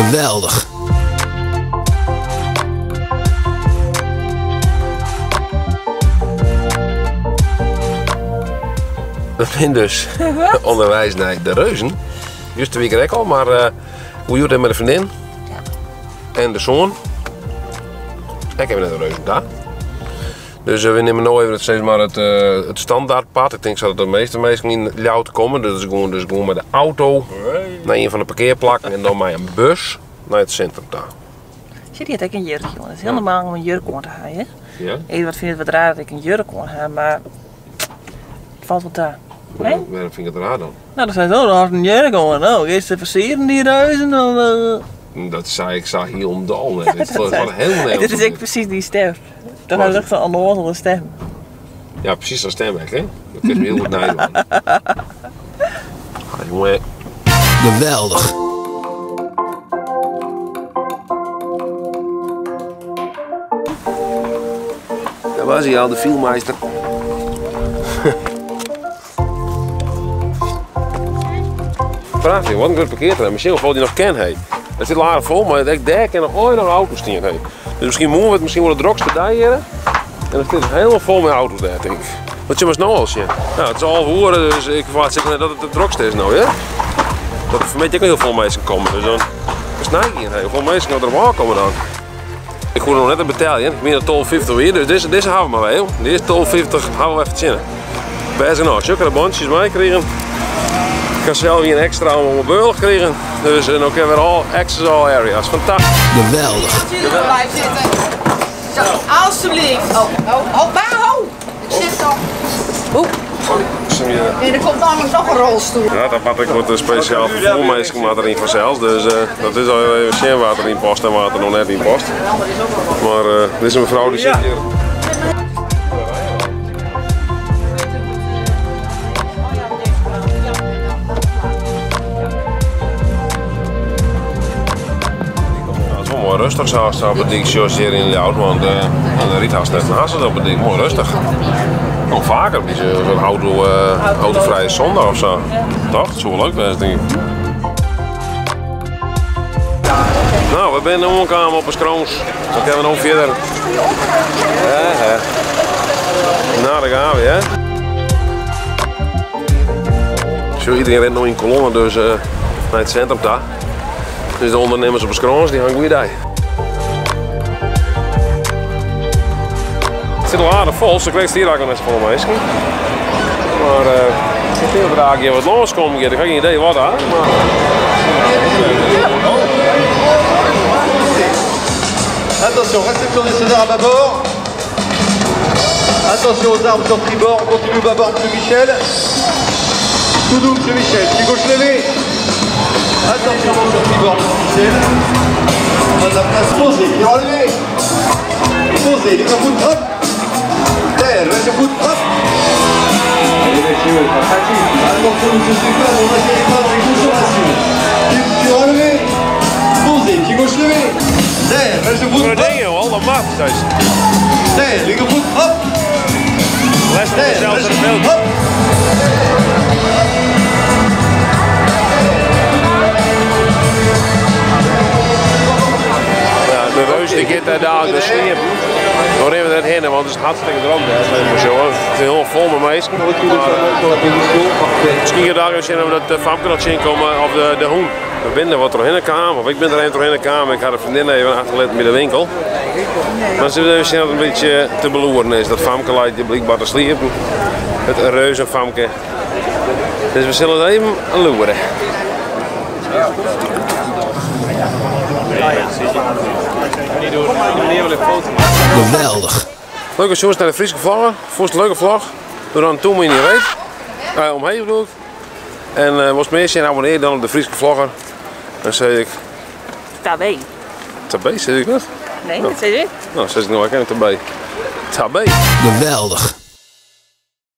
Geweldich! We binne dus ûnderweis nei de Reuzen. Juster wie ik der ek al, mar uh, hoe hjoed mei de freondin en de soan. Ek even nei de Reuzen ta. Dus we nimme no even it, sis mar, it, it standaardpad. Ik tink sa dat de measte minsken yn Ljouwert komme. Dus dus gewoan mei de auto nei ien fan de parkearplakken en dan mei in bus nei it sintrum ta. Sjoch, dy hat ek in jurkje oan. It is hiel normaal om in jurk oan te hawwen, hè? Ja. Eduard fynt it wat raar dat ik in jurk oan ha, mar it falt wol ta. Nee? Wêrom fyn ik it raar dan? No, dan sei se, oh, do hast in jurk oan. Oh, giest se fersieren, dy reuzen? Of, eh? Dat sei ik sa hielendal net. Dit is helemaal net. Dit is ek presys dyn stem. Dat is echt in ûnnoazele stem. Ja, presys sa'n stem ek, hè? Dat kinst my hiel goed neidwaan. Ah, jonge. Geweldich. Daar was hij al, de filmmeister. Prachtig, wat in grut parkearterrein. Miskien wol dy noch ken hè. It sit al aardich fol, mar ek dêr kinne allegear noch auto's stean hè. Dus miskien moarn wurdt miskien wol de drokste dei hjir. En dan sit it hielendal fol mei auto's dêr, tink ik. Wat sille we no al sjen? Nou, it is 11 oere, dus ik ferwacht seker net dat it de drokste is no, hear. Dat der fanmiddei ek noch hiel folle minsken komme, dus dan is neigean hè. Hoefolle minsken der op ôf komme dan. Ik hoech noch net te beteljen. Ik mien dat 12,50 wie, dus dizze, dizze hawwe we mar wer. De earste 12,50 hawwe we even tsjinne. Bêst genôch. Sjoch, ik ha de bontsjes meikrigen. Ik ha sels ien ekstra om op beul krigen. Dus no kinne we all access all areas. Fantastysk. Geweldich. Blijf zitten. Zo, alstublieft. Oh, oh, oh, maar ho! Ik zit nog. Oeh. Nee, er komt namelijk nog een rolstoel. Ja, dat moat ik wat spesjaal ferfoerminsken moat deryn fansels. Dus uh, dat is al even sjen wat deryn past en wat der noch net yn past. Mar uh, dizze mefrou dy sit hjir. Het is wol moai rêstich sa op de dyk sjochst hjir yn Ljouwert, want uh, der rydt hast net in hasse op de dyk. Moai rêstich. Nog faker, zo'n auto, uh, autovrije zondag of zo. Toch? Dat soe wol leuk wêze, tink ik. No, we binne oankaam op 'e Skrâns. Dan kinne we no fierder. Ja, No, dêr gean we, hè. Sjoch, iedereen rint no yn kolonne dus uh, nei it sintrum ta. Dus de ûndernimmers op 'e Skrâns, dy ha in goede dei. It sit al aardich fol, sa krekt stiet eigentlik net safolle minsken. Mar uh, ik tink dat der eigentlik wat lânskommen giet. Ik ha gjin idee wat daar. Mar... Attention, réception des sonars à bâbord. Attention aux armes sur tribord, on continue bâbord, monsieur Michel. Tout doux, monsieur Michel. Pied gauche levé. Attention sur tribord, monsieur Michel. On a de la place posée, pied relevé. Posé, les coude, hop. Terre, reste coude, hop. Allez, messieurs, Attention, monsieur Stéphane, on n'atterrit pas dans les consommations. Pied relevé. Posé, pied gauche levé. Terre, reste coude, hop. dingen, al dat mag, zei ze. Terre, linkervoet, hop. Les Terre, zelfs in het beeld. hop. Ja, de reus die gaat daar dadelijk dus sliepen. Dan rennen we net heen, want het is hartstikke drok daar. Zo, het is helemaal fol mei minsken. Miskien gaat daar eens zien of dat de famke noch tsjin komme of de hûn. We binne der wat trochhinne kaam, of ik bin der even trochhinne kaam. Ik ha de freondin even achterlitten by de winkel. Mar se even sjen dat it in bytsje te beloeren is. Dat famke leit hjir blykber te sliepen. It reuzenfamke. Dus we sille it even loere. Geweldich. Leuk as sjochst nei de Fryske vlogger. Fûnst it in leuke vlog? Doch dan in tûm yn dyn reet. Uh, omheech bedoel ik. En uh, wolst mear sjen, abonnear dan op de Fryske vlogger. Dan sis ik... Tabé. Tabé, sis ik dat? Nee, dat sis ik. No, sis ik no ek even tabé. Tabé. Geweldich.